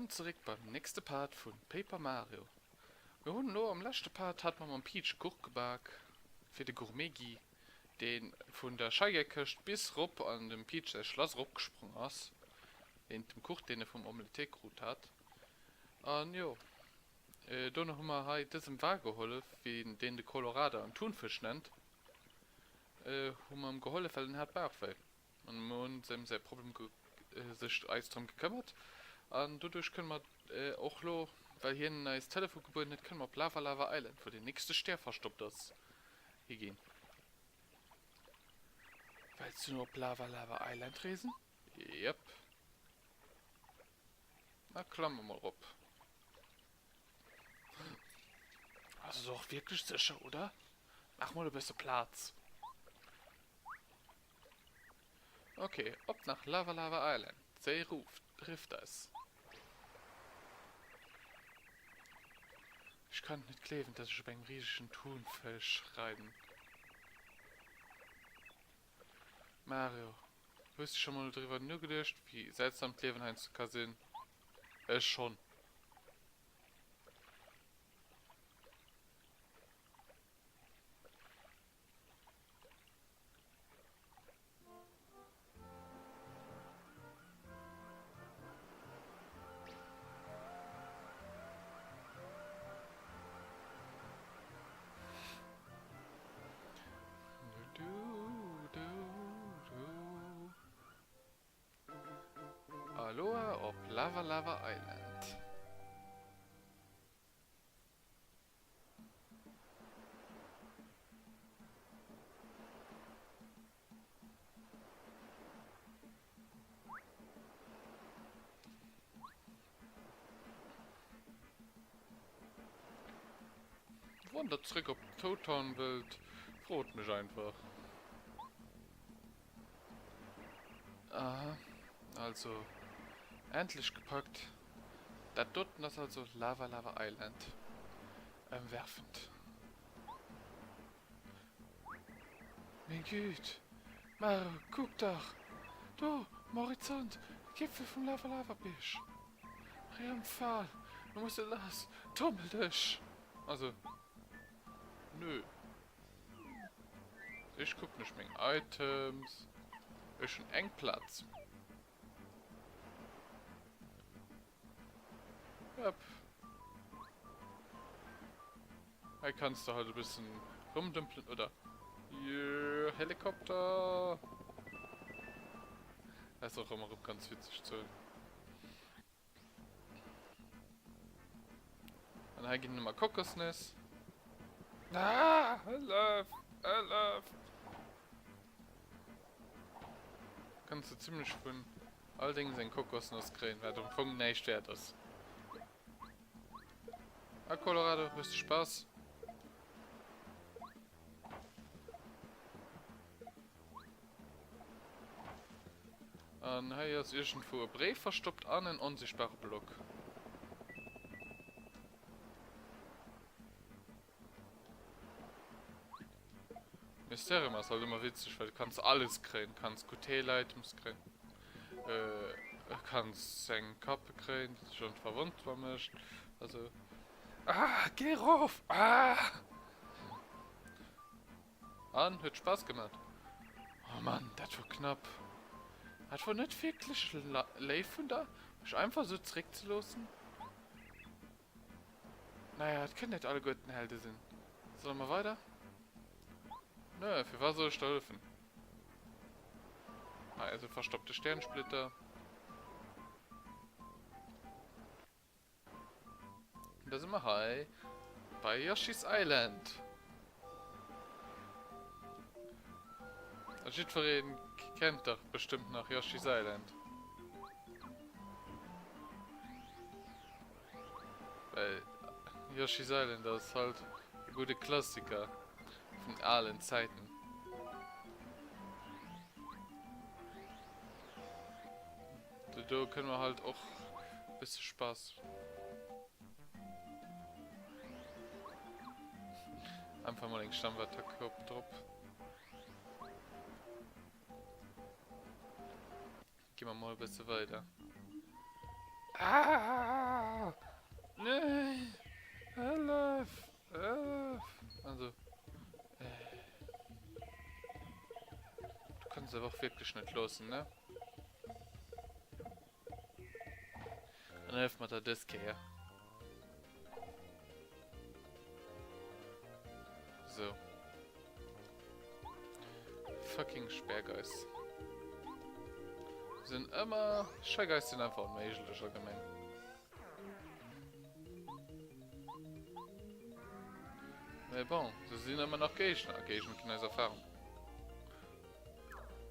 Wëllkomm zeréck beim nächste Part vun Paper Mario. Mir hunn elo am leschte Part hat mer mam Peach Kuch gebak fir de Gourmet Guy, deen vun der Scheierkëscht bis rop an dem Peach säi Schlass eropgesprong ass, wéint dem Kuch deen e vum Omeletier krut hat. An jo, dono hu mer hei dësem Wa gehollef, wéi deen de Colorado en Thunfësch nennt, hu mer em gehollef well en hat Bauchwéi. An mir hunn ëm säi Problem sech eis drëm gekëmmert. An doduerch kënne mer och lo, well hien eis Telefon gebueden huet, kënne mer op Lava Lava Island, wou den nächste Stär verstoppt ass, higinn. Wells du no op Lava Lava Island reesen? Jep. Na klamme mol rop. Ass et och wierklech sécher, oder? Maach mol e bësse Plaz. Ok, op nach Lava Lava Island. D'Séi ruft, rifft eis. Ech kann et net gleewen, dass ech op engem risegen Thunfësch reiden. Mario, hues du scho mol driwwer nogeduecht, wéi seltsam d'Liewen heiansdo ka sinn? Ech schonn. Aloha op Lava Lava Island. Wann der zréck op Toad Town wëllt, frot mech einfach. Aha, also endlech gepackt. Dat doten ass also Lava Lava Island. Ëmwerfend. Meng Güt! Mario, kuck dach! Do, um Horizont, de Gipfel vum Lava Lava Bierg! Triumphal! Mir musse lass! Tommel dech! Also, nö. Ech kucken ech meng Items. Ech hunn eng Platz. Yep. Hei kanns de halt e bëssen rumdümpelen oder yeah, Helikopter. Dat ass och ëmmer erëm ganz witzeg ze hunn. An hei ginn ëmmer Kokosnëss. Ah, hëllef, hëllef! Kanns de zimlech vun all Dings eng Kokosnoss kréien, wat am Fong näischt wäert ass. Ah, Colorado, hues de Spass? An hei ass iergendwou e Bréif verstoppt an en onsichtbare Block. Mysterium ass halt ëmmer witzeg, well du kanns alles kréien. Du kanns Goûter-Items kréien, du kanns eng Kappe kréien, déi dech onverwonntbar mécht. Also, ah, geh rof! Ah! An huet Spaass gemat. Oh Mann, dat wor knapp. Dat wor net wierklech léif vun der, mech einfach esou zeréckzeloossen. Naja, et kënnen net alleguerten Helde sinn. Solle mer weider? Nö, firwat soll ech der hëllefen? Hei ass e verstoppte Sternsplitter. Da si mer hei bei Yoshi's Island. A jiddweree kennt dach bestëmmt nach Yoshi's Island. Well Yoshi's Island ass halt e gudde Klassiker vun alen Zäiten. Do kënne mer halt och bësse Spass. Einfach mol eng Stampfattacke op drop. Gi mer mol e bësse weider. Ah! Nee! Hëllef! Hëllef! Also. Äh. Du kanns awer och wierklech net loossen, ne? Dann hëllef mer der dës Kéier. So. Fucking Sperrgeist. Sinn ëmmer... Shy Guys sinn einfach onméiglech allgemeng. Mais bon, se sinn ëmmer nach Géigner a Géigner ginn eis Erfahrung.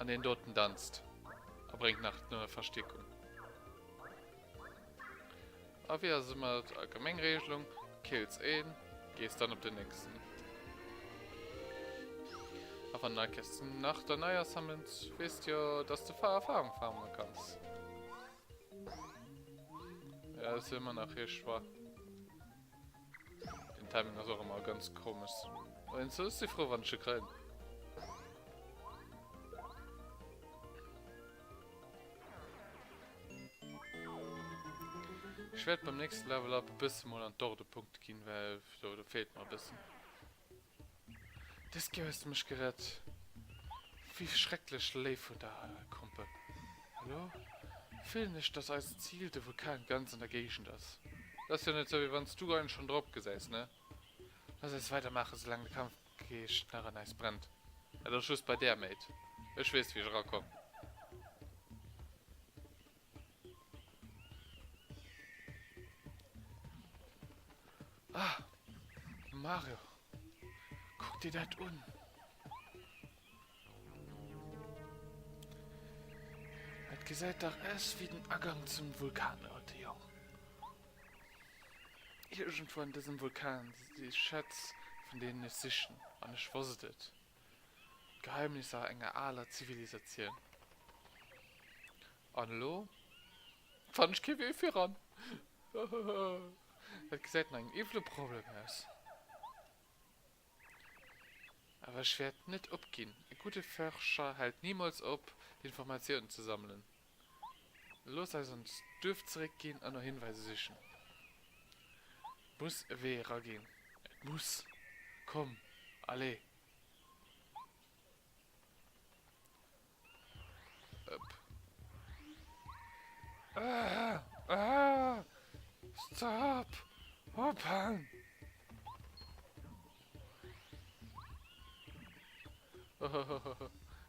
An deen doten danzt a bréngt nach Verstierkung. A wéi ass ëmmer d'allgemeng Regelung, Kills een, gees dann op den nächsten. A wann nei Kéiers nach der neier sammels, weess de jo, dass de Erfahrung farmen kanns. Ja, dat ass jo ëmmer nach hir Choix. Den Timing ass och ëmmer ganz komesch. Ech si frou, wann ech e kréien. Ech wäert beim nächsten Level Up e bësse mol an d'Ordepunkte ginn, well do, do feelt mer e bëssen. Dës Kéier hues de mech gerett. Wéi schrecklech léif vun der, Kumpel. Elo fillen ech, dass eist Zil, de Vulkan, ganz an der Géigend ass. Dat ass jo net sou, wéi wann s du eigentlech schonn drop gesäis, ne? Lass eis weidermaachen, soulaang de Kampfgeescht nach an eis brennt. Dat ass just bei där, Mate. Ech weess, wéi ech erakomm. Ah! Mario! Kuck dir dat un! Dat gesäit dach aus wéi den Agang zum Vulkan, alte Jong. Iergendwou an dësem Vulkan si Schätz, vun deenen ech sichen, an ech wosst et, d'Geheimnisser enger aler Zivilisatioun. An elo fannen ech kee Wee viran. Dat gesäit no engem iwwele Problem aus. Awer ech wäert net opginn. E gudde Förscher hält nimools op, Informatiounen ze sammelen. Looss eis an d'Duerf zeréckginn an no Hinweise sichen. Et muss e Wee eraginn. Et muss! Komm, allez! Upp. Ah, ah, stop! Ophalen!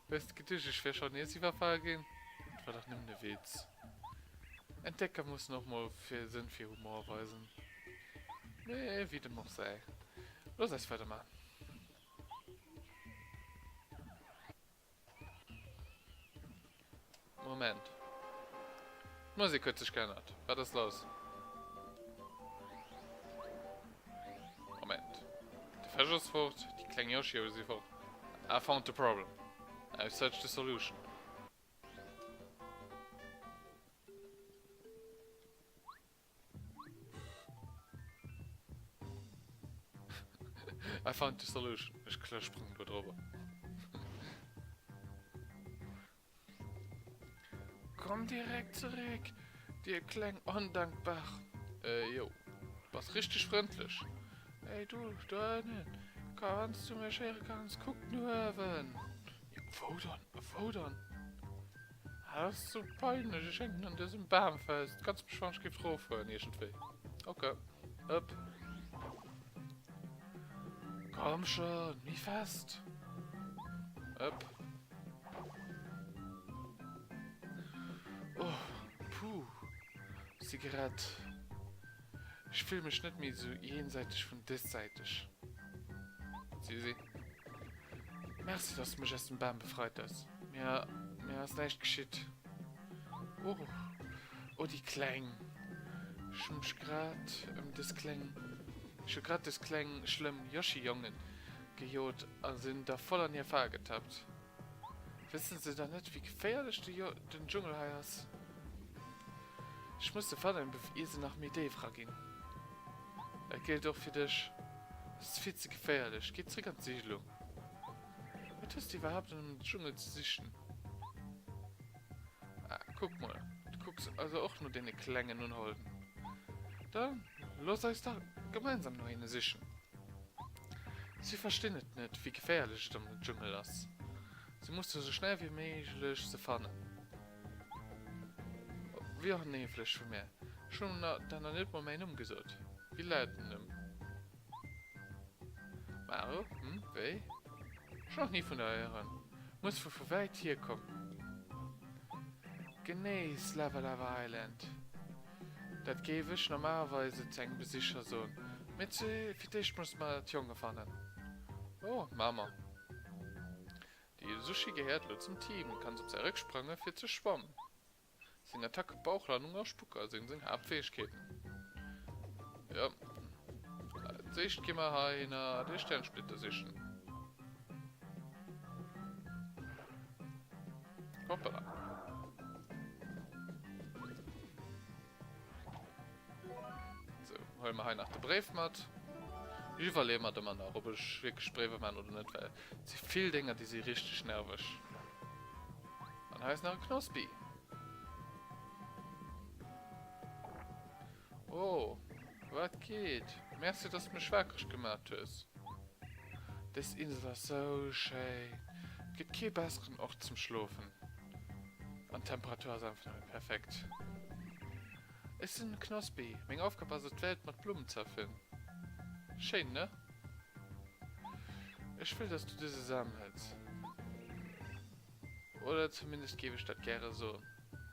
Hues de geduecht ech wär schon nees iwwerfall ginn? Dat war dach nëmmen e Witz. Entdecker mussen och mol fir Sënn fir Humor weisen. Mee wéi dem och sei. Looss eis weiderman. Moment. D'Musek huet sech geännert. Wat ass lass? Moment. De Fësch ass fort, déi kleng Yoshioe si fort. I found the problem. I've searched the solution. I found the solution. Ech sprangen do drüber. Komm direkt zurück, dir kleng Ondankbar. Äh, jo. Du bass richtig frëndlech. Ey, du, do ënnen. Wanns du mech héiere kanns, kuck no uewen. Wou dann? Wou dann? Ah, dat ass sou peinlech. Ech hänken an dësem Bam fest. Kanns mech wann ech géif rofhuelen iergendwéi. Ok. Upp. Komm schon, méi fest. Upp. Oh, puh. Si gerett. Ech fill mech net méi sou jensäiteg vun dëssäiteg. Susi. Merci, dass du mech aus dem Bam befreit hues. Mir, mir ass näischt geschitt. Oh, oh déi Kleng. Ech hu mech grad ëm dës kleng, ech hu grad dës kleng schlëmm Yoshi-Jongen gejot a sinn da voll an hir Fal getappt. Wëssen se dann net, wéi geféierlech de Jo, den Dschungel hei ass? Ech muss se fannen, ier se nach méi déif eraginn. Dat géllt och fir dech. Et ass vill ze geféierlech. Géi zréck an d'Siidlung. Wat hues de iwwerhaapt an dem Dschungel ze sichen? Ah, kuck mol, de. kucks also och no deene klengen Unholden. Da looss eis dach gemeinsam no hinne sichen. Si verstinn et net, wéi geféierlech et am Dschungel ass. Si musse sou schnell wéi méiglech se fannen. Wéi onhéiflech vu mär. Ech hunn der nach net mol mäin Numm gesot. Wéi laut den Numm? Mario, Hm, wéi? Ech hunn nach ni vun der héieren. Muss vu vu wäit hier kommen. Genéiss Lava Lava Island. Dat géif ech normalerweise zu engem Besicher soen. Mee fir d'éischt musse mer d'Jonge fannen. Oh, maache mer. De Sushi gehéiert elo zum Team, kann op säi Réck sprange fir ze schwammen. Seng Attacke Bauchlandung a Spucker sinn seng Haaptfäegkeeten. Jo. Als éischt gi mer heihinner de Sternsplitter sichen. Hoppala. Sou, huele mer hei nach de Bréif mat. Ech iwwerleeë mer et ëmmer nach, ob ech wierklech Bréiwer maachen oder net, well et si vill Dénger, déi si richteg nerveg. An hei ass nach e Knospi. Oh, wat geet? Merci, dass du mech wakereg gemat hues. Dës Insel ass sou schéin. Et gëtt kee besseren Ort zum Schlofen. An d'Temperatur ass einfach nëmme perfekt. Ech sinn de Knospi. Meng Aufgab ass et, d'Welt mat Blummen ze erfüllen. Schéin, ne? Ech wëll, dass du dëse Sam hëls. Oder zumindest géif ech dat gäre soen.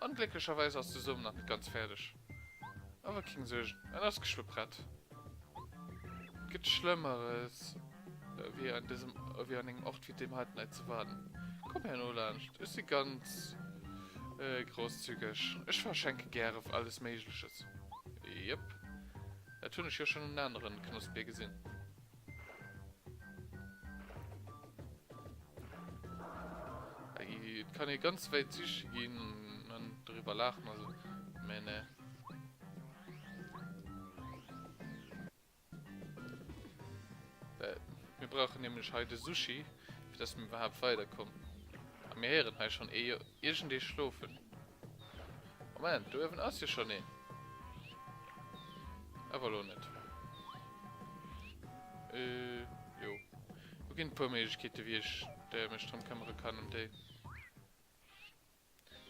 Onglécklecherweis ass de Som nach net ganz fäerdeg. Awer keng Suergen, en ass geschwë prett. Et gëtt Schlëmmeres, wéi an dësem, wéi an engem Ort wéi deem heiten hei ze waarden. Komm herno laanscht, ech si ganz grousszügeg. Ech verschenke gäre alles Méigleches. Jep, dat hunn ech jo schonn un aneren Knospeer gesinn. Et kann ee ganz wäit siche ginn an doriwwer laachen, also, mä ne. Well mir brauchen nämlech hei de Sushi, fir dass mir iwwerhaapt weiderkommen. A mir héieren hei schonn ee iergendee schlofen. Moment, do uewen ass jo schonn een. Awer elo net. Äh, jo. Do ginn e puer Méiglechkeete wéi ech der mech drëm këmmere kann ëm déi.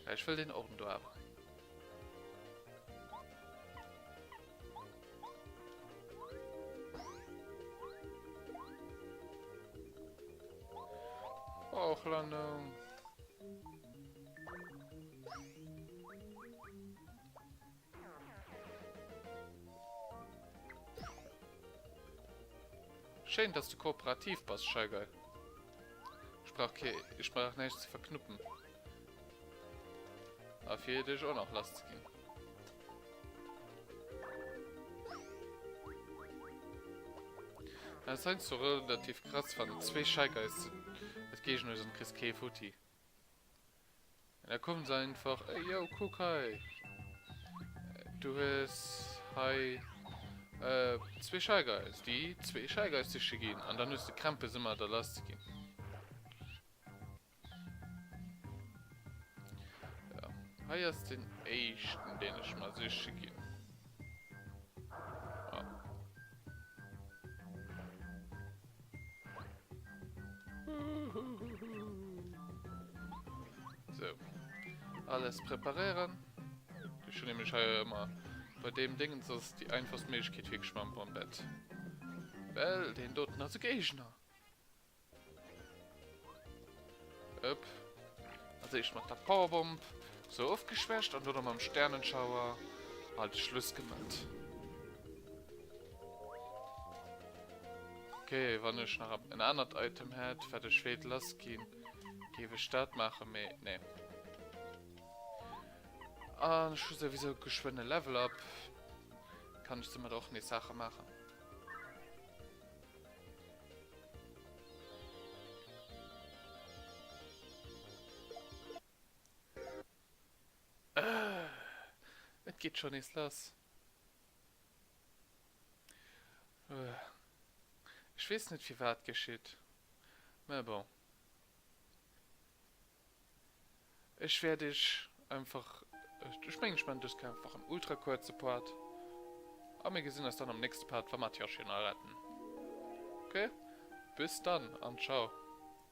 Ja, ech wëll deen Orden do awer. Bauchlandung. Schéin dass du kooperativ bass, Shy Guy. Ech brauch kee, ech brauch näischt ze verknuppen. A fir dech och nach lass ze ginn. Dat ass heiansdo relativ krass, wann zwee Shy Guys et géigent hues an du kriss kee futti. An da kommen se einfach, ey yo, kuck hei, du hues hei zwee Shy Guys, déi zwee Shy Guys siche ginn. An dann hues de Krämpes ëmmer da lass ze ginn. Ja, hei ass den éischten, deen ech mer siche ginn. Ah. So. Alles preparéieren. Ech hunn nämlech hei ëmmer bei deem Dingens ass déi einfachst Méiglechkeet wierklech mam Bombett. Well deen doten ass e Géigner. Upp. Als éischt mat der Powerbomb sou ofgeschwächt an dono mam Sternenschauer halt Schluss gemat. Okay, wann ech nach en anert Item hätt, wat ech wéilt lass ginn, géif ech dat maachen, mee nee. An ech hu souwisou geschwënn e Level Up, kann ech domat och nees Saache maachen. Et geet schon nees lass. Ech weess net firwat geschitt, mä bon. Ech wäert iech einfach. Ech mengen ech man dës Kéier einfach en ultra kuerze Part. A mir gesinn eis dann am nächste Part, wa mer d'Yoshi nach retten. Ok, bis dann an ciao.